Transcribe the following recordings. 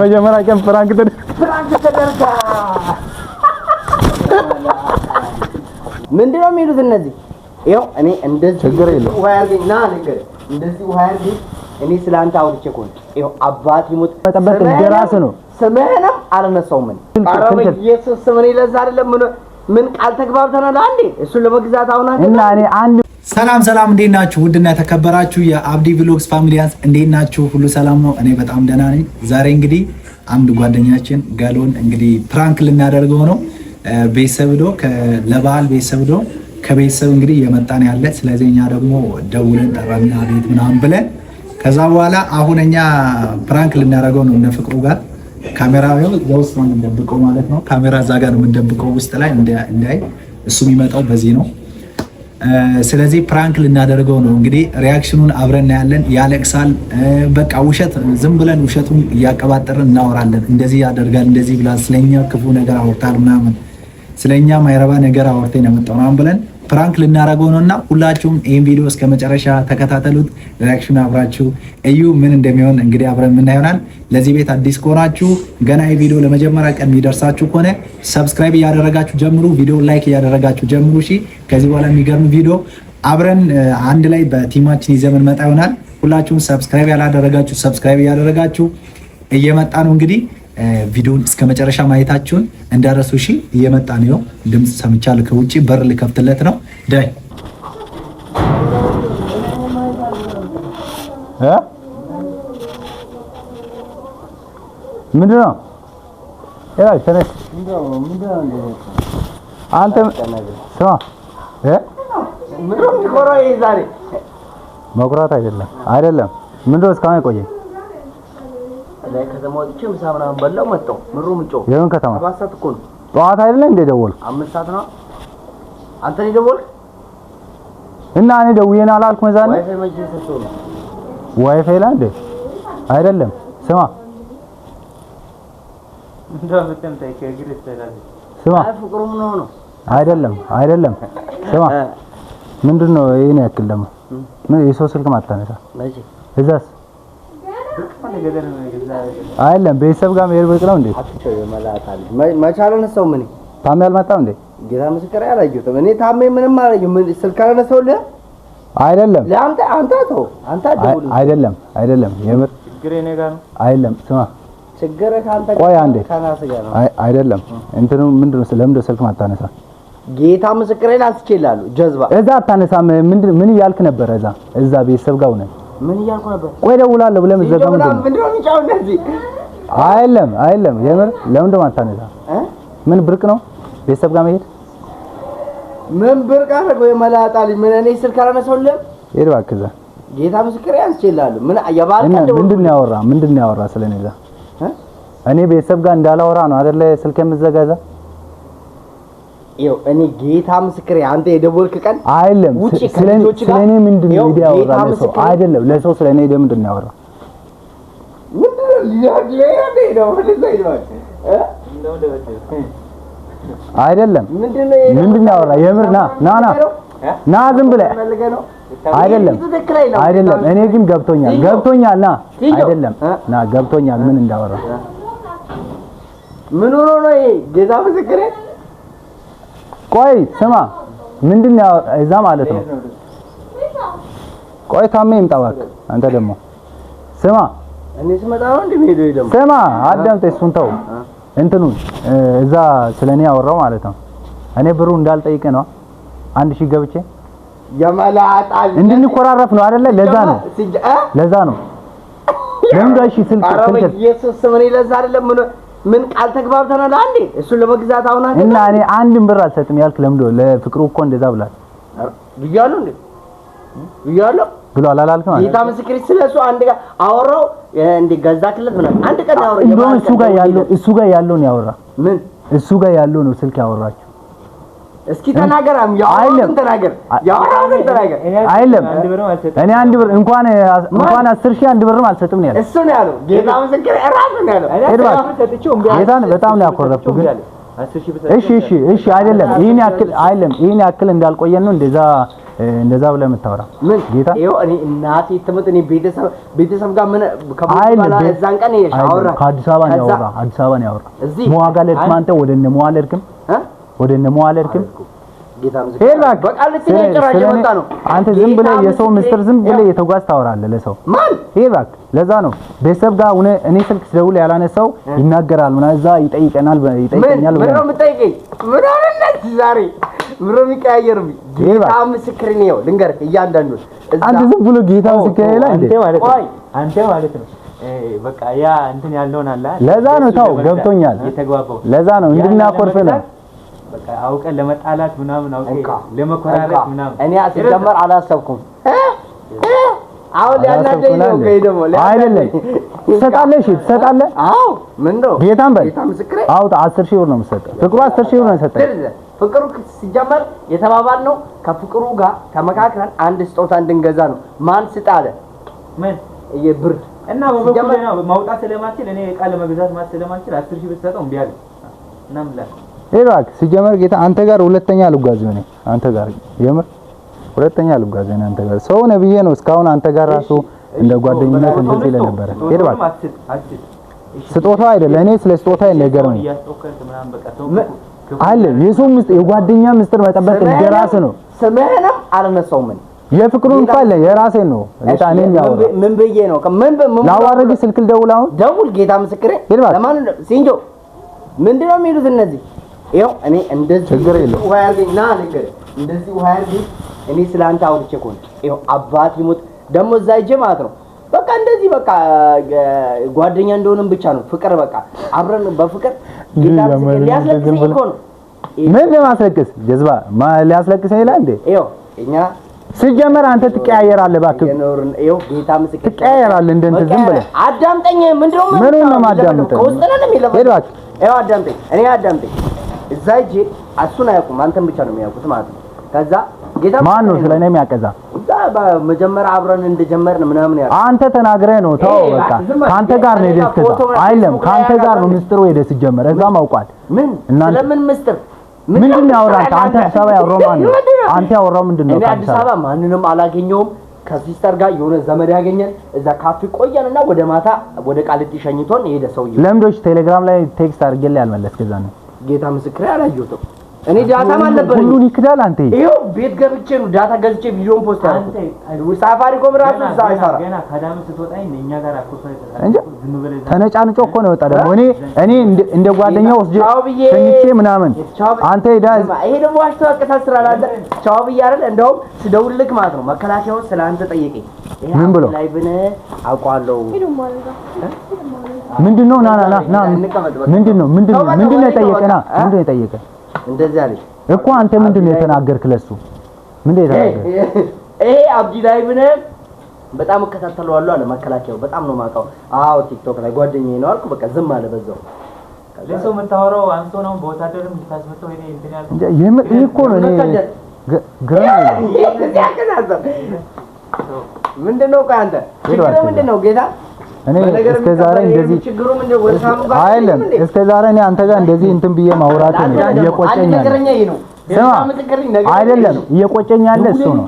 መጀመሪያ ቀን prank ተደርጋ ምንድን ነው የሚሉት እነዚህ? ይኸው እኔ እንደዚህ ችግር የለውም። ውሃ ያርገኝ ና ልንገርህ፣ እንደዚህ ውሃ ያርገኝ። እኔ ስለ አንተ አውርቼ እኮ ነው። ይኸው አባት ይሙት መጠበቅ እንደራስህ ነው። ስምህንም አልነሳውም እኔ። ስልክ- ኧረ ስልክ- በኢየሱስ ስም እኔ ለዛ አይደለም ምን ቃል ተግባብተናል አንዴ እሱን ለመግዛት አሁን አንተ እና እኔ አንድ ሰላም ሰላም፣ እንዴት ናችሁ? ውድና የተከበራችሁ የአብዲ Vlogs familians እንዴት ናችሁ? ሁሉ ሰላም ነው? እኔ በጣም ደህና ነኝ። ዛሬ እንግዲህ አንድ ጓደኛችን ገሎን እንግዲህ prank ልናደርገው ነው። ቤተሰብ ዶ ለበዓል ቤተሰብ ዶ ከቤተሰብ እንግዲህ እየመጣን ያለ። ስለዚህ እኛ ደግሞ ደውለን ጠራና ቤት ምናምን ብለን ከዛ በኋላ አሁን እኛ prank ልናደርገው ነው እነ ፍቅሩ ጋር ካሜራ እዛ ውስጥ ነው የምንደብቀው ማለት ነው። ካሜራ እዛ ጋር ነው የምንደብቀው ውስጥ ላይ እንዳይ እሱ የሚመጣው በዚህ ነው። ስለዚህ prank ልናደርገው ነው እንግዲህ reaction ኑን አብረን እናያለን። ያለቅሳል። በቃ ውሸት ዝም ብለን ውሸቱን እያቀባጠርን እናወራለን። እንደዚህ ያደርጋል፣ እንደዚህ ብላል፣ ስለኛ ክፉ ነገር አውርታል ምናምን፣ ስለኛ ማይረባ ነገር አውርቴ ነው የመጣው ምናምን ብለን prank ልናደርገው ነው እና ሁላችሁም ይህን ቪዲዮ እስከ መጨረሻ ተከታተሉት። reaction አብራችሁ እዩ፣ ምን እንደሚሆን እንግዲህ አብረን የምናየው ይሆናል። ለዚህ ቤት አዲስ ከሆናችሁ ገና ይህ ቪዲዮ ለመጀመሪያ ቀን የሚደርሳችሁ ከሆነ subscribe እያደረጋችሁ ጀምሩ። ቪዲዮ like እያደረጋችሁ ጀምሩ። እሺ፣ ከዚህ በኋላ የሚገርም ቪዲዮ አብረን አንድ ላይ በ team ኣችን ይዘን የምንመጣ ይሆናል። ሁላችሁም subscribe ያላደረጋችሁ subscribe እያደረጋችሁ እየመጣ ነው እንግዲህ ቪዲዮን እስከ መጨረሻ ማየታችሁን እንዳረሱ። እሺ፣ እየመጣ ነው። ድምፅ ሰምቻለሁ ከውጭ በር ልከፍትለት ነው። ዳይ እ ምንድን ነው ይላል? ተነስ አንተ ስማ እ ምንድን ነው የሚኮራው ይሄ ዛሬ? መኩራት አይደለም አይደለም። ምንድን ነው እስካሁን የቆየኝ? ላይ ከተማ ወጥቼ ምሳ ምናምን በላሁ መጣሁ። ምሩ ምጮ የምን ከተማ? 7 ሰዓት እኮ ነው። ጠዋት አይደለም እንደ ደወልክ? 5 ሰዓት ነው። አንተ ነው የደወልክ? እና እኔ ደውዬ ነው አላልኩም? እዛ ነው ዋይፋይ መቼ ሰጥቶ ነው? ዋይፋይ ላይ እንደ አይደለም። ስማ ስማ አይ ፍቅሩ ምን ሆኖ ነው? አይደለም አይደለም። ስማ ምንድን ነው ይሄን ያክል ደግሞ ምን የሰው ስልክ ማታነሳ? መቼ እዛስ አይደለም ቤተሰብ ጋር መሄድ ብቅ ነው እንዴ? አትቸው የመላጣ ልጅ መቼ አላነሳውም እኔ። ታሜ አልመጣም እንዴ? ጌታ ምስክር አላየሁትም። እኔ ታሜ ምንም አላየሁም። ምን ስልክ አላነሳሁልህም? አይደለም ለአንተ አንተ ተው አንተ አትደውልም። አይደለም አይደለም የምር አይደለም። ስማ ችግር ከአንተ ቆይ አንዴ። ከራስህ ጋር ነው። አይደለም እንትኑ ምንድን ነው ለምንድን ነው ስልክ ማታነሳ? ጌታ ምስክሬን አንስቼልሃለሁ። ጀዝባ እዛ አታነሳም። ምንድን ምን እያልክ ነበረ? እዛ እዛ ቤተሰብ ጋር ሆነህ ምን እያልኩ ነበር? ቆይ እደውላለሁ ብለህ የምትዘጋው ምንድን ነው? ምንድን ነው የሚጫው እንደዚህ? አይደለም አይደለም የምር ለምንድን ነው ማታነሳ? እ? ምን ብርቅ ነው ቤተሰብ ጋር መሄድ? ምን ብርቅ አደረገው የመላጣ ልጅ? ምን እኔ ስልክ አላነሳሁልህም? ሂድ እባክህ እዛ። ጌታ ምስክሬ አንስቼልሃለሁ። ምን የበዓል እና ቀን ደወልኩልህ። ምንድን ነው ያወራ? ምንድን ነው ያወራ ስለኔ እዛ? እ? እኔ ቤተሰብ ጋር እንዳላወራ ነው አይደለ ስልክ የምትዘጋ እዛ? ይኸው እኔ ጌታ ምስክሬ አንተ የደወልክ ቀን አይደለም ውጪ ስለኔ ከልጆች ጋር ስለኔ ምንድን ነው ይኸው ሄደህ ያወራ ጌታ ለሰው? ምስክሬ። አይደለም ለሰው ስለኔ ሄደህ ምንድን ነው ያወራ? ምንድን ነው ሊያ ነው ወደዛ ይለዋል እ? አይደለም ምንድን ነው ይሄ? ምንድን ነው ያወራ? የምር ና ና ና ና ዝም ብለህ ፈልገህ ነው? አይደለም ይሄ ትክክል አይደለም። አይደለም። እኔ ግን ገብቶኛል ሲዮ። ገብቶኛል። ና ሲዮ። አይደለም እ? ና ገብቶኛል ምን እንዳወራ። ምን ሆኖ ነው ይሄ? ጌታ ምስክሬ ቆይ ስማ ምንድን ነው ያወራ እዛ ማለት ነው። ቆይ ታሜ ይምጣ እባክህ። አንተ ደግሞ ስማ እኔ ስመጣ ነው እንዴ የሚሄደው? ይሄ ደግሞ ስማ አዳምጥ፣ እሱን ተው። እንትኑን እዛ ስለኔ ያወራው ማለት ነው። እኔ ብሩ እንዳልጠይቅ ነው 1000 ገብቼ የመላጣ ልጅ እንድንኮራረፍ ነው አይደለ? ለዛ ነው እ? ለዛ ነው። ለምን ጋር እሺ ስልክ ኧረ ስልክ በኢየሱስ ስም እኔ ለዛ አይደለም። ምን ምን ቃል ተግባብተናል አንዴ እሱን ለመግዛት አሁን አንተ እና እኔ አንድም ብር አልሰጥም ያልክ ለምዶ ለፍቅሩ እኮ እንደዛ ብሏል ብያለሁ እንዴ ብያለሁ። ብሏል አላልክም? አንተ? ጌታ ምስክሬ ስለሱ አንድ ጋር አወራው እንዴ ገዛክለት ምናምን አንድ ቀን አወራው። እንደውም የበዓል እሱ ቀን ጋር ያለው ደውዬለት። እሱ ጋር ያለው ነው ያወራ ምን እሱ ጋር ያለው ነው ስልክ ያወራችሁ እስኪ ተናገር፣ ያወራሁትን አይደለም። ተናገር፣ ያወራሁትን ተናገር። አይደለም። እኔ አንድ ብር እንኳን እንኳን 10,000 አንድ ብርም አልሰጥም ነው ያለው። እሱ ነው ያለው። ጌታ ምስክሬ እራሱ ነው ያለው። ሂድ እባክህ። ጌታን በጣም ነው ያኮረፍኩ ግን እሺ እሺ እሺ አይደለም ይሄን ያክል አይደለም ይሄን ያክል እንዳልቆየን ነው እንደዛ እንደዛ ብለህ የምታወራ? ምን ጌታ ይኸው እኔ እናቴ ትሙት እኔ ቤተሰብ ጋር ምን አይደለም እዛን ቀን አወራ ከአዲስ አበባ ነው ያወራ። አዲስ አበባ ነው ያወራ። እዚህ ሞዓ ጋር አልሄድክም አንተ? ወደ እነ ሞዓ አልሄድክም? ወደ እነ ሞዓ አልሄድክም? ጌታ ምስክር በቃ ልትለኝ ጭራሽ የመጣ ነው። አንተ ዝም ብለህ የሰው ምስጢር ዝም ብለህ የተጓዝ ታወራለህ ለሰው። ማን ይሄ እባክህ። ለዛ ነው ቤተሰብ ጋር ሆነ እኔ ስልክ ስደውል ያላነሳው ይናገራል ምናምን እዛ ይጠይቀናል ይጠይቀኛል። ምን ነው የምጠይቀኝ? ምን አለች ዛሬ? ምን ነው የሚቀያየርብኝ? ጌታ ምስክር ነው። ልንገርህ እያንዳንዱ አንተ ዝም ብሎ ጌታ ምስክር ይላል እንዴ? አንተ ማለት ነው በቃ ያ እንትን ያለውን አለ። ለዛ ነው ታው ገብቶኛል። የተግባባው ለዛ ነው እንድናኮርፍ ነው። በቃ አውቀን ለመጣላት ምናምን አውቀን ለመኮራረፍ ምናምን እኔ ሲጀመር አላሰብኩም። አሁን ሊያናደኝ ነው ወይ ደግሞ አይደለም። ትሰጣለህ? እሺ ትሰጣለህ? አዎ ምን ነው ጌታን በል ጌታ ምስክሬ። አውጣ። 10 ሺህ ብር ነው የምትሰጠው። ፍቅሩ 10 ሺህ ብር ነው የሰጠኝ። ፍቅሩ ሲጀመር የተባባልነው ከፍቅሩ ጋር ተመካክረን አንድ ስጦታ እንድንገዛ ነው። ማን ስጥ አለ? ምን የብር እና በበኩሌ ነው ማውጣት ስለማልችል እኔ ዕቃ ለመግዛት ማለት ስለማልችል 10 ሺህ ብትሰጠው እምቢ አለ እና ምን ላድርግ? እባክህ ሲጀመር ጌታ አንተ ጋር ሁለተኛ አልጓዝም እኔ አንተ ጋር የምር ሁለተኛ አልጓዝም እኔ አንተ ጋር ሰው ነህ ብዬ ነው እስካሁን አንተ ጋር ራሱ እንደ ጓደኝነት እንደዚህ ለነበረ። እባክህ ስጦታው አይደለም እኔ ስለ ስጦታ ነገር ነው አለ የሰው ምስጢር የጓደኛ ምስጢር መጠበቅ እንደራስ ነው። ስምህንም አልነሳውም እኔ የፍቅሩን እንኳን የራሴን ነው ጌታ እኔም ያወራ ምን ብዬ ነው ምን ላዋረግ ስልክ ልደውል አሁን ደውል ጌታ ምስክሬ ለማን ሲንጆ ምንድነው የሚሉት እነዚህ? ይኸው እኔ እንደዚህ ውሃ ያርገኝ ና ልንገርህ፣ እንደዚህ ውሃ ያርገኝ እኔ ስለ አንተ አውርቼ እኮ ነው። ይኸው አባት ይሙት ደግሞ እዛ ሂጅ ማለት ነው። በቃ እንደዚህ በቃ ጓደኛ እንደሆነም ብቻ ነው ፍቅር በቃ አብረን በፍቅር ጌታ ምስክሬ ሊያስለቅሰኝ እኮ ነው። ምን ለማስለቅስ ጀዝባ ሊያስለቅሰኝ ይላል እንዴ? ይኸው እኛ ሲጀመር አንተ ትቀያየራለህ እባክህ። ይኸው ጌታ ምስክሬ ትቀያየራለህ እንደ እንትን ዝም ብለህ አዳምጠኝ። ምንድነው ምኑን ነው የማዳምጠው? ከውስጥ ነን የሚለው ሂድ እባክህ። ይኸው አዳምጠኝ፣ እኔ አዳምጠኝ። እዛ ሂጅ እሱን አያውቁም፣ አንተን ብቻ ነው የሚያውቁት ማለት ነው። ከዛ ጌታ ማን ነው ስለኔ የሚያቀዛ? እዛ በመጀመሪያ አብረን እንደጀመርን ምናምን ያልኩት አንተ ተናግረህ ነው። ተው በቃ ካንተ ጋር ነው የሄደህ እስከዛ። አይደለም ካንተ ጋር ነው ምስጢሩ የሄደህ ሲጀመር እዛም አውቋል። ምን ስለምን ምስጢር ምንድን ነው ያወራህ? አንተ አዲስ አበባ ያወራው ማን ነው? አንተ ያወራው ምንድን ነው? እኔ አዲስ አበባ ማንንም አላገኘሁም። ከ sister ጋር የሆነ ዘመድ ያገኘን እዛ ካፌ ቆየንና ወደ ማታ ወደ ቃሊቲ ሸኝቶን የሄደ ሰውዬው። ለምዶች ቴሌግራም ላይ text አድርጌልህ ያልመለስክ እዛ ነው። ጌታ ምስክሬ አላየሁትም። እኔ data ም አልነበረኝም። ሁሉን ይክዳል። አንተ ይኸው ቤት ገብቼ ነው data ገዝቼ ቪዲዮን post ያደረኩት። ሳፋሪኮም ራሱ እዛ አይሰራም። ገና ከዳም ስትወጣ እኛ ጋር አኩርፈህ እንጂ ተነጫንጮ እኮ ነው የወጣ። ደግሞ እኔ እንደ ጓደኛ ወስጄ ሸኝቼ ምናምን አንተ ሄዳ ይሄ ደግሞ ዋሽቶ አቀሳስራል። አንተ ቻው ብዬ አይደል እንደውም ስደውልልክ ማለት ነው መከላከያው ስለ አንተ ጠየቀኝ። ምን ብሎ live ን አውቀዋለሁ። ምንድነው? ና ና ና ምንድነው? ምንድነው ምንድነው የጠየቀህ? ና ምንድነው የጠየቀህ? እንደዚህ አለኝ እኮ አንተ ምንድነው የተናገርክ? ለሱ ምንድነው የተናገርክ? ይሄ አብዲ live ን በጣም እከታተለዋለሁ አለ መከላከያው። በጣም ነው የማውቀው። አዎ ቲክቶክ ላይ ጓደኛዬ ነው አልኩ። በቃ ዝም አለ በዛው። ለሰው የምታወራው አንሶ ነው በወታደርም ልታስመታው እኔ እንትን ያልኩት እንዴ ይሄ እኮ ነው እኔ ግራ ምንድነው? ቆይ አንተ ችግሩ ምንድነው ጌታ? እኔ እስከ ዛሬ እንደዚህ ችግሩ ምንድነው? ወደ ሳሙ ጋር አይደለም። እስከ ዛሬ እኔ አንተ ጋር እንደዚህ እንትን ብዬ ማውራት ነው እየቆጨኝ ያለ። ስማ አይደለም እየቆጨኝ ያለ እሱ ነው።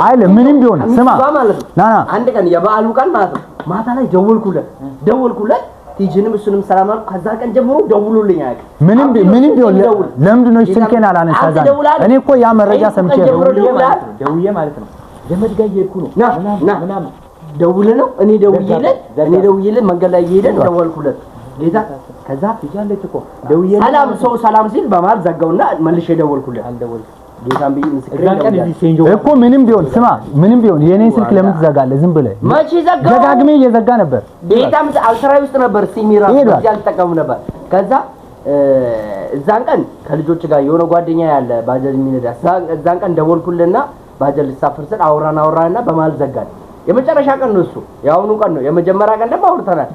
አይደለም ምንም ቢሆን ስማ ና ና አንድ ቀን የበዓሉ ቀን ማለት ነው ማታ ላይ ደወልኩለት ቲጂንም እሱንም ሰላም አልኩ። ከዛ ቀን ጀምሮ ደውሎልኝ አያውቅም። ምንም ምንም ቢሆን ለምንድን ነው ስልኬን አላነሳ? እኔ እኮ ያ መረጃ ሰምቼ ነው ደውዬ ማለት ነው ዘመድ ጋር እየሄድኩ ነው ና ና ምናምን ደውለህ ነው እኔ ደውዬለት መንገድ ላይ እየሄደን ደወልኩለት ጌታ። ከዛ ሰላም ሰው ሰላም ሲል በመሀል ዘጋውና መልሼ ደወልኩለት። ጌታን ብዬ ምስክሬ እኮ ምንም ቢሆን ስማ፣ ምንም ቢሆን የኔን ስልክ ለምን ትዘጋለህ? ዝም ብለህ መቼ ዘጋው? ደጋግሜ እየዘጋ ነበር። ጌታም አልሰራዊ ውስጥ ነበር ሲሚ ራሱ በዚህ አልጠቀምም ነበር። ከዛ እዛን ቀን ከልጆች ጋር የሆነ ጓደኛ ያለ ባጃጅ የሚነዳ እዛን ቀን ደወልኩልና ባጃጅ ልሳፍር ስል አወራንና በመሀል ዘጋን። የመጨረሻ ቀን ነው እሱ፣ የአሁኑ ቀን ነው። የመጀመሪያ ቀን ደግሞ አውርተናል።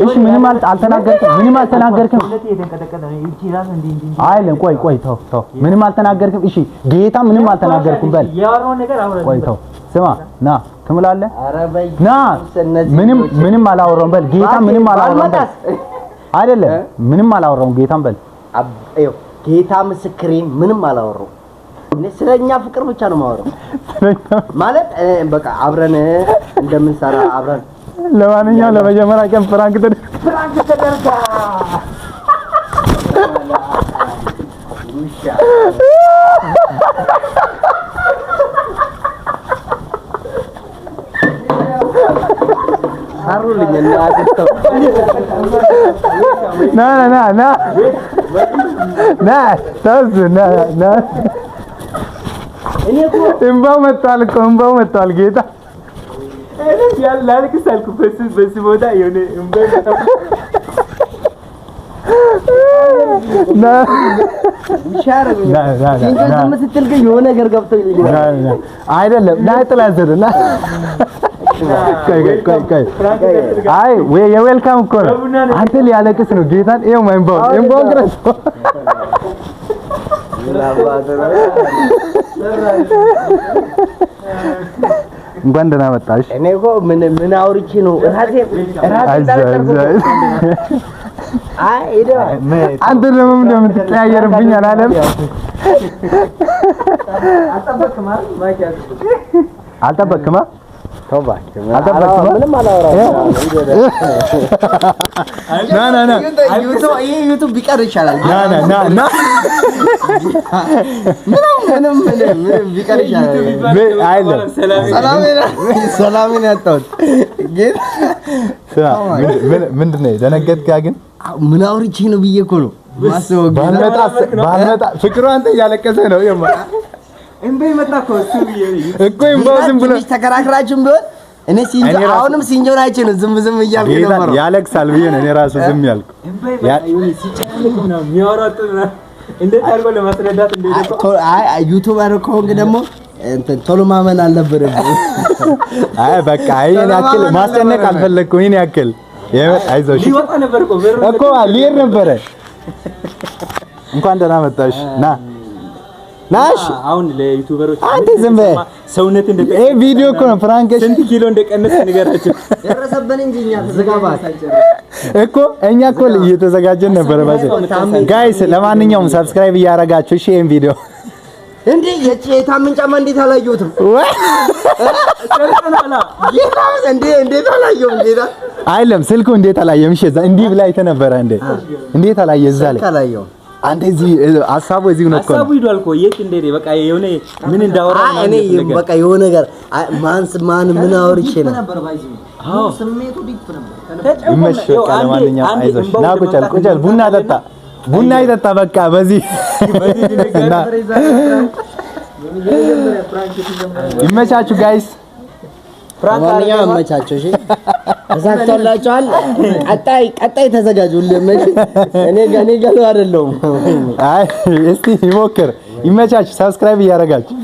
እሺ ምንም አልተናገርክም። ምንም አልተናገርክም። አይደለም ቆይ ቆይ ተው ተው፣ ምንም አልተናገርክም። እሺ ጌታ ምንም አልተናገርኩም በል። ቆይ ተው ስማ፣ ና ትምላለህ። ና ምንም ምንም አላወራሁም በል። ጌታ ምንም አላወራሁም በል። አይደለም ምንም አላወራሁም ጌታም በል። ጌታ ምስክሬ ምንም አላወራሁም። እኔ ስለኛ ፍቅር ብቻ ነው የማወራው። ማለት በቃ አብረን እንደምንሰራ አብረን። ለማንኛውም ለመጀመሪያ ቀን prank prank ተደርጋ ሰሩልኝ እናቴ። ና ና ና ና ተዝ ና ና። እኔ እኮ እንባው መጥቷል እኮ፣ እንባው መጥቷል ጌታ። ላልቅስ አልኩ። በዚህ ቦታ የሆነ እንባ ና። ውሻ ያደረጉኝ። ና ና ና። ሲንጆ ዝም ስትል ግን የሆነ ነገር ገብቶ ና ና፣ አይደለም፣ ና ጥላ ስር ና። ቆይ ቆይ ቆይ ቆይ፣ አይ ወይ የ welcome እኮ ነው። አንተ ሊያለቅስ ነው ጌታን። ይኸው እንባውን እንባውን ድረስ። እንኳን ደህና መጣሽ። እኔ እኮ ምን ምን አውርቼ ነው ራሴ ራሴ አይዞህ ጠረጠርኩ። አይዞህ። አይ ሄደዋል። አንተ ደግሞ ምንድን ነው የምትቀያየርብኝ አላለም? አልጠበቅክም? ተው እባክህ። አልጠበቅክም? ምንም አላወራሁም። ና ና ና። ይሄ YouTube ቢቀር ይሻላል። ና ና ና ና። ምንም ምንም ምንም ምንም ቢቀር ይሻላል። አይደለም። ሰላሜን ያጣሁት ግን ስማ፣ ምንድን ነው ደነገጥክ? ግን ምን አውርቼ ነው ብዬ እኮ ነው ማስበው። ባልመጣ ባልመጣ ፍቅሩ አንተ እያለቀሰ ነው። ይማ እንባ መጣ እኮ እሱ ብዬ እኮ እንባው ዝም ብሎ ትንሽ ተከራክራችሁም ቢሆን እኔ ሲንጆ እኔ ራሱ- አሁንም ሲንጆን አይቼ ነው ዝም ዝም እያልኩ ጌታ የነበረው። ያለቅሳል ብዬ ነው እኔ ራሱ ዝም ያልኩ። እንባ መጣ። የሆነ ሲጨናነቅ ምናምን የሚያወራው ምናምን እንዴት አድርጎ ለማስረዳት እንደሄደ እኮ። አይ አይ YouTuber ከሆንክ ደግሞ እንትን ቶሎ ማመን አልነበረብህም። አይ በቃ ይሄን ያክል ማስጨነቅ አልፈለግኩም። ይሄን ያክል የምር አይዞሽ። ሊወጣ ነበር እኮ በሩ። እኮ ሊሄድ ነበረ። እንኳን ደህና መጣሽ። ና ናሽ። አሁን ለ YouTuber ኦች አንተ ዝም በል። ሰውነት እንደ ይሄ ቪዲዮ እኮ ነው prank። እሺ። ስንት ኪሎ እንደቀነስ ንገራቸው። ደረሰብን እንጂ እኛ ተዘጋባት። እኮ እኛ እኮ እየተዘጋጀን ነበረ። ባዜ guys፣ ለማንኛውም subscribe እያደረጋችሁ እሺ ይሄን ቪዲዮ። እንዴ የታምን ጫማ እንዴት አላየሁትም? ጌታ እንዴ እንዴት አላየሁም? ጌታ። አይደለም፣ ስልኩ እንዴት አላየም? እሺ እዛ እንዲህ ብላ አይተህ ነበረ እንዴ? እንዴት አላየ እዛ ላይ? አላየሁም። አንተ እዚህ ሀሳቡ እዚሁ ነው እኮ ነው። ሀሳቡ ሂዷል እኮ የት እንደሄደ በቃ የሆነ ምን እንዳወራ አይ እኔ ምናምን በቃ የሆነ ነገር አይ ማንስ ማን ምን አውርቼ ነው? ይመችሽ። በቃ ለማንኛውም አይዞሽ። ና ቁጭ በል ቁጭ በል፣ ቡና ጠጣ ቡና ይጠጣ በቃ በዚህ እና ይመቻችሁ guys። ለማንኛውም አመቻቸው። እሺ ተሳክቶላችኋል። ቀጣይ ቀጣይ ተዘጋጁ። እኔ እኔ ገሉ አይደለሁም። አይ እስቲ ይሞክር። ይመቻችሁ። Subscribe እያደረጋችሁ።